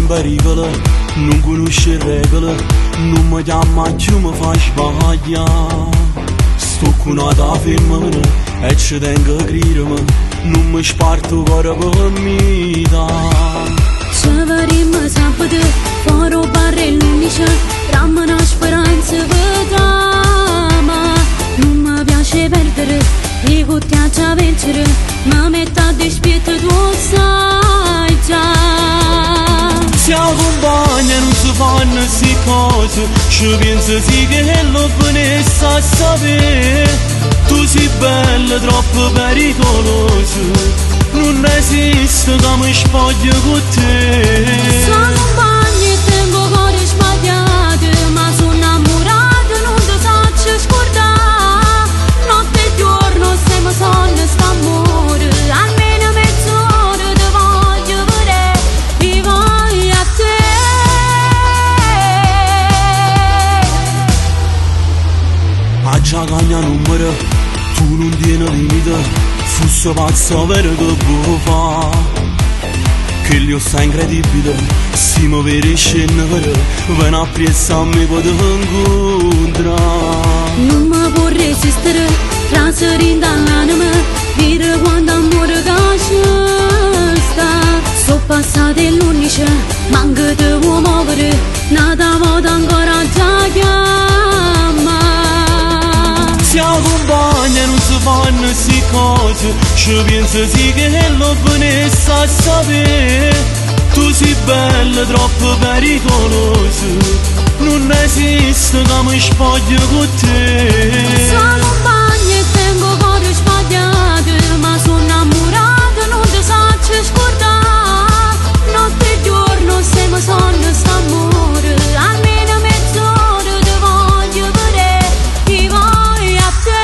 in pericolo, non conosce regole, non mi chiama più, mi fa sbagliare. Sto con una femmina e ci tengo a credere, non mi sparto cuore per metà. Ci vedimmo sabato, fuori 'o bar 'e l'undici, damme na speranza pe t'amà. Nun me piace perdere, i' cu te aggia vencere, me metto a dispietto, tu 'o ssaje già. Si 'a cumpagna nun se fanno 'sti cose, ci pienso si chello venesse a sapè. Tu si bella, troppo pericolosa, nun esiste che mi spoglio con te. So' cumpagna e tengo 'o core sbagliato, ma so' 'nnammurato, nun te saccio scurdà. Notte e giorno se mi sonno st'ammore, almeno mezz'ora te voglio vedè, i' voglio a te. Aggia cagna numero, tu nun tieni limite, fusse pazzo overo che vuò fa. Chella sta incredibile, si mi vede scendere, viene appresso a me per te incontrare. Nun me può resistere, trase dint' all'anema, vire quanto ammore ca ce sta. So' passate l'undici, manco te vuò muovere, n'ata vota ancora aggia chiammà. Si 'a cumpagna nun se fanno 'sti cose, ci pienso si chello venesse a sapè. Tu si bella, troppo pericolosa, nun esiste che mi spoglio con te. So' cumpagna e tengo 'o core sbagliato, ma so' 'nnammurato, nun te saccio scurdà. Notte e giorno se mi sonno st'ammore, almeno mezz'ora te voglio vedè, i' voglio a te.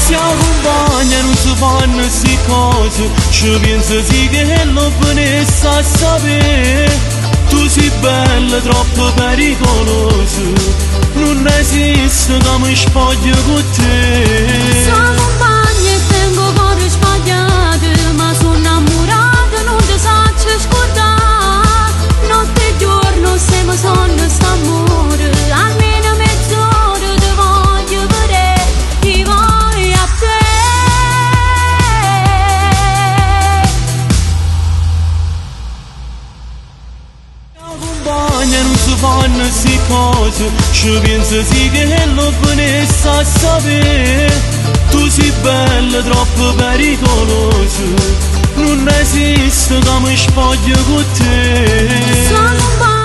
Si 'a cumpagna nun se fanno 'sti cose, ci pienso si chello venesse a sapè. Tu si bella, troppo pericolosa, nun esiste che mi spoglio con te. So' cumpagna e tengo 'o core sbagliato, ma so' 'nnammurato, nun te saccio scurdà. Notte e giorno se mi sonno st'ammore, almeno mezz'ora te voglio vedè, i' voglio a te. 'A cumpagna nun se fanno 'sti cose, ci pienso si chello venesse a sapè. Tu si bella, troppo pericolosa, nun esiste che mi spoglio con te. So' cumpagna